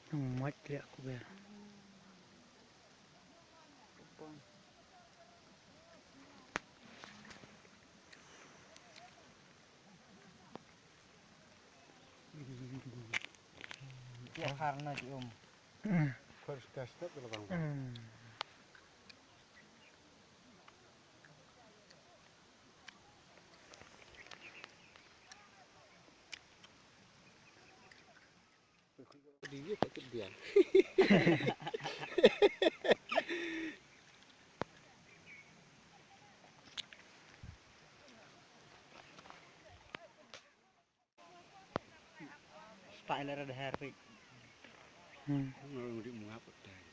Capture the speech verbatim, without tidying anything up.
Nang mat liah kuber. Tiak khar na ti um. Khor ska step la bang. Style era dher pik. Hmm. Ngi di mengap tai.